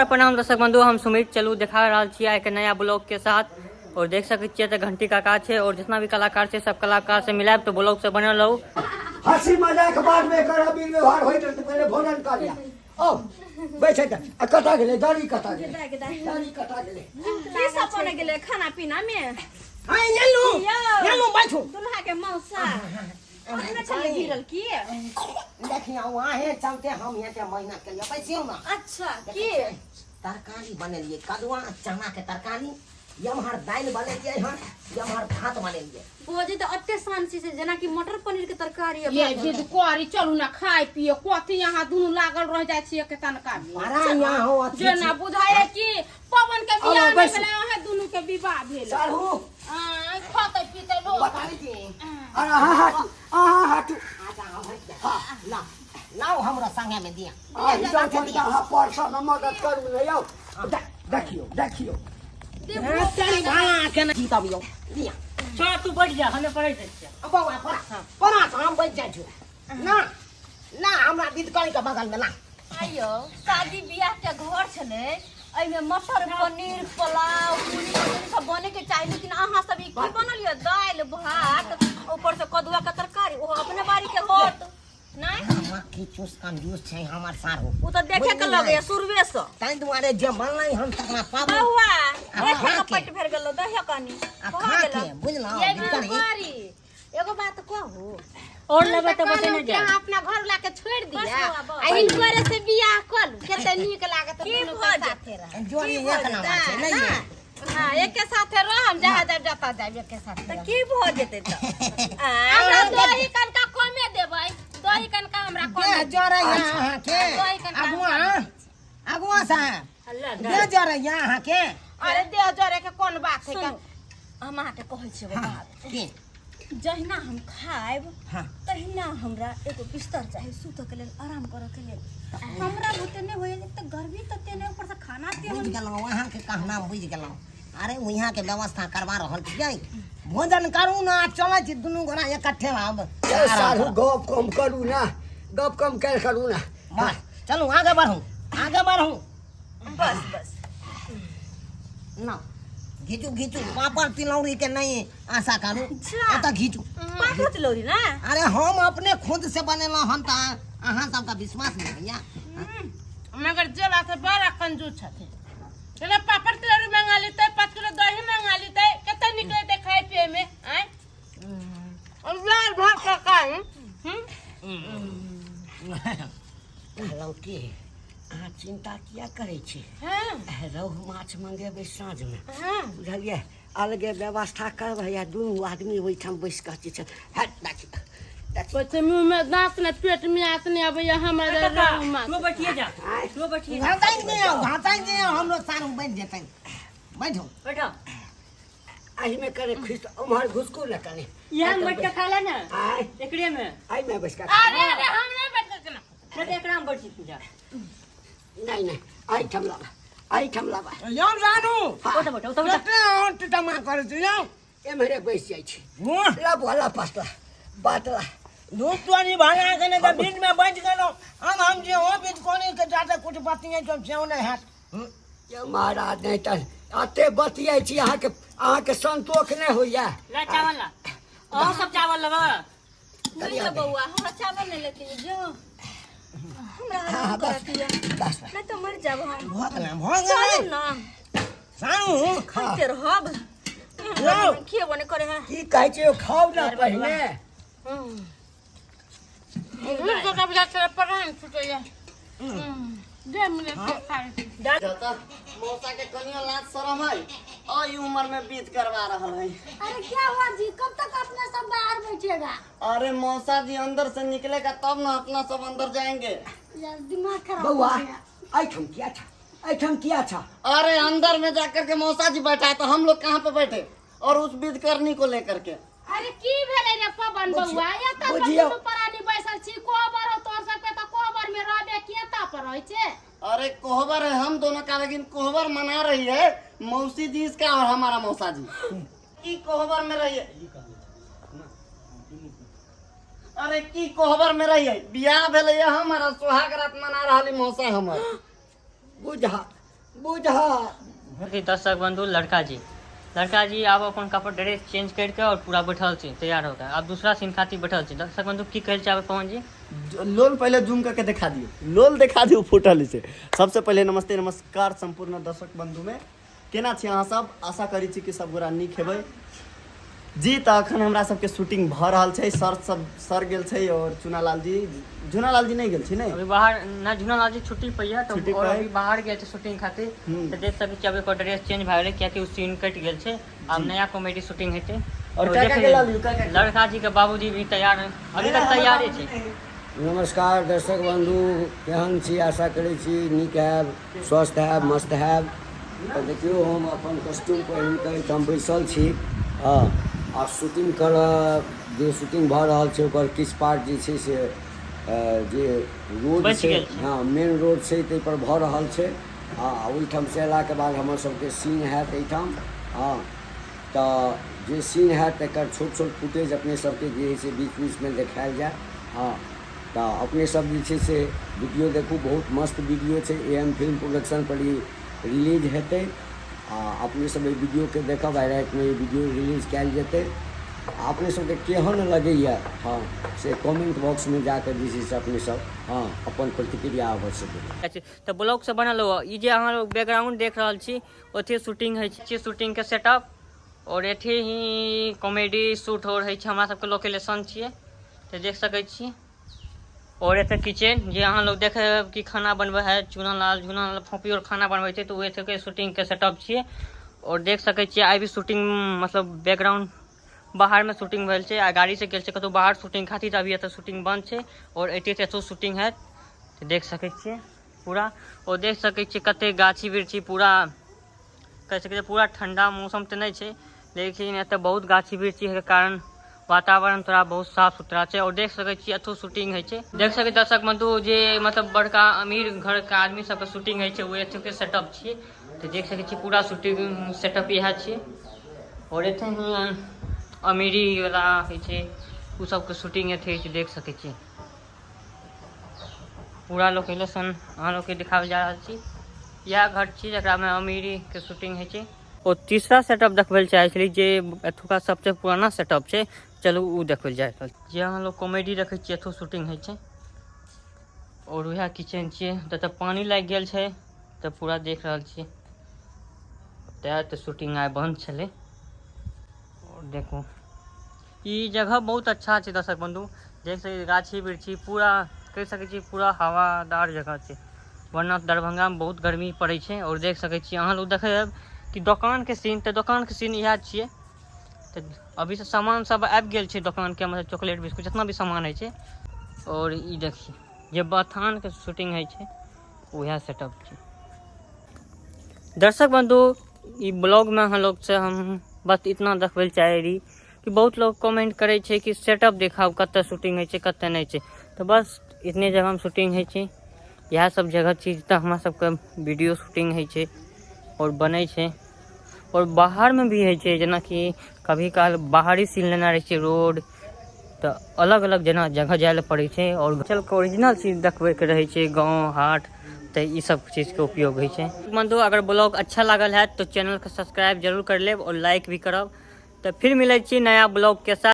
प्रणाम दर्शक बंधु, हम सुमित चलू देखा रहल छी आइ के नया ब्लॉग के साथ। और देख सकै छियै तऽ घंटी काका छै और जितना भी कलाकार छै सब कलाकार से मिलायब तो ब्लॉग से बनल रहू। हंसी मजाक बाद में करब, बिन व्यवहार होइत रहत, पहिले भोजन कर लिया। आओ बैठे जा। आ कतऽ गेलै दरी? कतऽ गेलै दरी? कतऽ गेलै? की सब बने गेलै खाना पीना में? हाँ, एलू। यौ। एलू, बैठू। दुल्हा के मौसा अपने छलियै गिरल की? देखियौ, अहें चलते हम एते मेहनत केलियै। बैसियौ ने। अच्छा, की तरकारी बनेलियै, कदुआ आ चना के तरकारी। एम्हर दालि बनेलियै हन, एम्हर भात बनेलियै। भोजी तऽ एते शान छै से जेनाकि मटर पनीर के तरकारी आ ये भात। जिद करी, चलू ना खाय पिए। कथी यहाँ दुनू लागल रह जाय छियै के तनका में? बड़ा यहाँ हो अथी जेना छी। बुझाय कि पवन के आबो बियाह नहि बैसू। भेलै, अहें दुनू के विवाह भेल। चढ़ू। आँय, खतै पीतै लोक। बताइ जी। अरे अहाँ हटू, अहाँ हटू। अच्छा, हम हटि जाइ। ला लाउ, हमरा संगे में दिया। अहीं जाउ छोड़ि कऽ अहाँ परसँ ने मदद करू ने यौ। देखियौ, देखियौ। चल भाड़ा के नहीं जीतब यौ, दिया। छोड़, तू बैठ जा, हमे पढ़ै छियै। बौआ, पड़ा पड़ा, हम बैठ जाइ छी ना। ना, हमरा बिदकरी के बगल में ला। आइयो शादी बियाह के घर छलै, एहिमे मटर पनीर, पुलाव, पूरी, कचौड़ी सब बने के चाही, लेकिन अहाँ सब ई की बनल यऽ? दालि भात, ऊपर से कदुआ के तरकारी, ओहो अपने बाड़ी के होत नहि। मक्खी चूस कंजूस छै हमर सारू। ओ तऽ देखे के लगैया शुरुए से। ताहि दुआरे जे बनलै हम तकरा पाबू। बौआ, आ देखे खा के के। पेट भरि गेलो, दहियो कनी आ भऽ खा गेलो। के बुझलहुँ ये बिदकरी। बिदकरी, एगो बात कहू? और हम लेबै तऽ तऽ बते कहलहुँ ने कि जाय। अहाँ अपना घर वाला के छोड़ि बस दिअ बौआ, बस। आ हिनकरे से बियाह कऽ लू, कते नीक लागत। की दुनू भऽ के जेतै? साथे रहब। जोड़ी एक नंबर छै नहि ये? हाँ, एके साथे रहम, जहाँ जाब जतऽ जाब एके साथे। तऽ की भऽ जेतै तऽ आँय? हमरा दही कनका कमे देबै, दही कनका हमरा कमे। देह जरैया अहाँके? दही कनका। अगुआ, अगुआ साहब, देह जरैया अहाँके? अरे, देह जरे के कोन बात है? सुनू, हम अहाँके कहै छी एगो बात। की? जहिना हम खायब तहिना हमरा एगो बिस्तर चाही सुतऽ के लेल, आराम करऽ के लेल। हमरा बुते नहि होइए, एक तऽ गर्मी तते नहि, ऊपर से खाना बुझि तेहन। गेलहुँ, अहाँके कहना बुझि गेलहुँ। अरे, वहाँके व्यवस्था करवा रहल छियै। भोजन करू ने, चलै छी दुनू गोरा इकट्ठे आब। ए साढ़ू, गप कम करू ने, गप कम कैल करू ने। बस, चलू, आगे बढ़ू, आगे बढ़ू। बस बस। ना, घीचू घीचू। पापड़ तिलौरी के नहीं आशा करू। अच्छा। एतऽ घीचू। पापड़ तिलौरी ना? अरे, हम अपने खुद से बनेलहुँ हन, तऽ अहाँ सबके विश्वास नहीं होइया? मगर जे बात है, बड़ा कंजूस छथिन। चलो, पापड़ तिलौरी मंगा लेते, 5 किलो दही मंगा लेते, कते निकले लेते खाए पिए में? आय, और दाल भात का खाए। कहलहुँ की, अहाँ चिंता किया करै छी? रोहु माछ मंगेबै साँझमे। बुझलियै? अलगे व्यवस्था करबै आ दुनू आदमी ओहिठाम बैस कऽ जे छै हट देखी देखी। कुछ मुंह में दांत ने, पेट में आत नहीं आबैया हमरा रोहु माछ। तू बैठिए जा, तू बैठिए जा। घाटाइ नहि आउ, घाटाइ नहि आउ, हमरो सारू बैठ जेतै। बैठू। बैठो। एहिमे कने खिस उम्हर घुसकू ने कने। यहाँ में बैठ के खा ले ने। आय? एकरे में। एहिमे बैस कऽ। अरे अरे, हम नहीं बैठ के ना। नहीं तो एकरा में बैठ जा। नहि नहि, एहिठाम लाबा, एहिठाम लाबा। यौ रानू। ओतऽ बैठो, ओतऽ बैठो। कते अहाँ टिटमा करै छी यौ? एम्हरे बैस जाइ छी। मुँह ला बुआ, ला पासला बातला। धूप तोरी भाड़ा के नहि तऽ बीच में बचि गेलहुँ हम। हम जे हो बीच कोनी के जाते कुछ बतियै तो सेहो नहि हैत। यौ महाराज, नहि तऽ एते बतियाइ छी, अहाँके अहाँके संतोष नहि होइया? ला चावल ला, अहाँ सब चावल लेबै? नहीं ले बौआ, हमरा चावल नहीं लेते जो, हमरा आराम बस। करत ये। बस बस। नहीं तो मर जाब हम। भऽ गेलै, भऽ चलू गेलै। ना। सारू। खाते रहब। यौ। खेबो नहीं करे है। की कहै छै यौ, खाउ ने पहिने। हुनको का बुझा छलै प्राण छुटैया जे मिले से खाइ। जतऽ मौसा के कनियो लाज शरम है? अई उम्र में बीत करवा रहल है। अरे, क्या हुआ जी? कब तक अपना सब बाहर बैठेगा? अरे मौसा जी, अंदर से निकलेगा तब ना अपना सब अंदर जाएंगे। यार, दिमाग खराब बौआ, हो गया। एहिठाम किया छ? एहिठाम किया छ? अरे, अंदर में जाकर के मौसा जी बैठा है तो हम लोग कहाँ पे बैठे और उस विधकर्णी को लेकर के? अरे, की भेलै रे पवन बौआ? एतऽ पर बुझियौ। दुनू प्राणी बैसल छी। कोबर हो तोहर सबके तऽ कोबर में रहबे के पर रहै छै। अरे, कोहबर है हम दोनों का, लेकिन कोहबर मना रही है मौसी जी इसका और हमारा मौसा जी की कोहबर में रही है। अरे, की कोहबर में रही है? बियाह भेलै है हमारा, सुहाग रात मना रहा मौसा हमर। बुझा बुझा। दर्शक बंधु, लड़का जी आब अपन कपड़ा ड्रेस चेंज करके और पूरा बैठल छै, तैयार होकर आब दूसरा सीन खातिर बैठल छै। दर्शक बंधु, की कहै चाहबै पवन जी? लोल पहिले जूम करके देखा दियौ, लोल देखा दियौ फूटल छै। सबसे पहिले नमस्ते नमस्कार सम्पूर्ण दर्शक बंधु में, केना छी अहाँ सब? आशा करै छी कि सब गोरा नीक हेबै जी। तऽ अखन हमरा सबके शूटिंग भऽ रहल छै। सर सब सर गेल छै और चुनालाल जी, झुनालाल जी नहि गेल छी ने अभी बाहर ना, झुनालाल जी छुट्टी पर ये तो छुट्टी और पर। अभी बाहर गेल छै शूटिंग खातिर। तऽ देख सकै छी, अभी ओकर ड्रेस चेंज भए गेलै, कियाकि ओ सीन कटि गेल छै, आब नया कॉमेडी शूटिंग हेतै। और तो काका देख के ला लियौ, काका के। लड़का जी के बाबूजी भी तैयार हैं, अभी तक तैयारे छै। नमस्कार दर्शक बन्धु, केहन छी? आशा करै छी नीक हैब, स्वस्थ हैब, मस्त हैब। तऽ देखियौ, हम अपन कॉस्ट्यूम पहिन कऽ एहिठाम बैसल छी। हँ, आ शूटिंग करऽ जे शूटिंग भऽ रहल छै, ओकर किछु पार्ट जे छै से जे रोड बचि छै गेल छै। हँ, मेन रोड छै, ताहिपर भऽ रहल छै। आ ओहिठामसँ अयलाके बाद हमर सबके सीन हैत एहिठाम। हँ, तऽ जे सीन हैत तकर छोट छोट फुटेज अपने सबके जे हइ से बीच बीचमे देखायल जायत। हँ, तऽ अपने सब जे छै से वीडियो देखू, बहुत मस्त वीडियो छै। ए एम फिल्म प्रोडक्शन पर ई रिलीज हेतै आ अपने सब एहि वीडियोके देखब। आइ रातिमे ई वीडियो रिलीज कयल जेतै आ अपने सबके केहन लगैए, हँ, से कमेंट बॉक्समे जाकऽ जे छै से अपने सब, हँ, अपन प्रतिक्रिया अवश्य देबै। अच्छा, तऽ ब्लॉग से बनल हुआ ई जे अहाँ लोग बैकग्राउंड देख रहल छी, ओथे शूटिंग होइ छै, शूटिंग के सेटअप और एथे ही कॉमेडी शूट हो रहै छै। हमरा सबके लोकेशन छियै, तऽ देख सकै छी। और एतऽ किचन जे अहाँ लोग देखे कि खाना बनबै है, चूना लाल झूना लाल फोपी और खाना बनबै छै, तऽ ओ एतऽके शूटिंग के सेटअप छियै। और देख सकै छियै, आइ भी शूटिंग मतलब बैकग्राउंड बाहर में शूटिंग भेल छै आ गाड़ी से गेल छै कतौ बाहर शूटिंग खातिर, तऽ अभी एतऽ शूटिंग बंद छै और एते एतौ शूटिंग हैत। तऽ देख सकै छियै पूरा और देख सकै छियै कते गाछी वृक्षी, पूरा कहि सकै छियै पूरा ठंडा मौसम तऽ नहि छै, लेकिन एतऽ बहुत गाछी वृक्षी के कारण वातावरण थोड़ा बहुत साफ सुथरा छै। और देख सकै छियै एतौ शूटिंग होइ छै। देख सकै दर्शक बंधु, जे मतलब बड़का अमीर घर के आदमी सबके शूटिंग होइ छै, ओ एतुके सेटअप छियै। तऽ देख सकै छियै पूरा शूटिंग सेटअप इएह छियै और एतऽ ही अमीरी वाला होइ छै, ओ सबके शूटिंग एतै होइ छै। देख सकै छियै पूरा लोकेशन अहाँ लोगके दिखाबल जा रहल छी। इएह घर छी जकरामे अमीरी के शूटिंग होइ छै। ओ तीसरा सेटअप देखबै लए चाहै छली, जे एतुका सबसे पुराना सेटअप छै। चलू, ओ देखबै लए जा रहल छी। जे अहाँ लोग कॉमेडी देखै छियै, एतौ शूटिंग होइ छै और उएह किचन छियै। तऽ पानि लागि गेल छै, तऽ पूरा देख रहल छियै, तैं तऽ शूटिंग आइ बंद छलै। और देखू, ई जगह बहुत अच्छा छै। दर्शक बंधु, देख सकै छी गाछी वृक्षी, पूरा कहि सकै छी पूरा हवादार जगह छै, वरना दरभंगामे बहुत गर्मी पड़ै छै। और देख सकै छी अहाँ लोग, देखै हेब कि दोकानके सीन, तऽ दोकानके सीन इएह छियै। तऽ अभी से सामान सब आबि गेल छै दोकानके, मतलब चॉकलेट बिस्कुट जितना भी सामान होइ छै। और ई देखिए, जे बथानके शूटिंग होइ छै, उएह सेटअप छै। दर्शक बंधु, ई ब्लॉगमे अहाँ लोग से हम बस इतना देखबै लए चाहै रही कि बहुत लोग कमेंट करै छै कि सेटअप देखाउ, कतऽ शूटिंग होइ छै, कतऽ नहि छै। तऽ बस इतने जगहमे शूटिंग होइ छै। इएह सब जगह छी जतऽ हमरा सबके वीडियो शूटिंग होइ छै आओर बनै छै और बाहरमे भी होइ छै, जेनाकि कभी काल बाहरी सीन लेना रहै छै रोड, तऽ अलग अलग जेना जगह जाइ लए पड़ै छै। और चल के ओरिजिनल चीज देखबैके रहै छै, गाँव हाट, तऽ ई सब चीजके उपयोग होइ छै। बंधु, अगर ब्लॉग अच्छा लागल है तो चैनल के सब्सक्राइब जरूर कर लेब और लाइक भी करब। तऽ फिर मिलै छी नया ब्लॉग के साथ।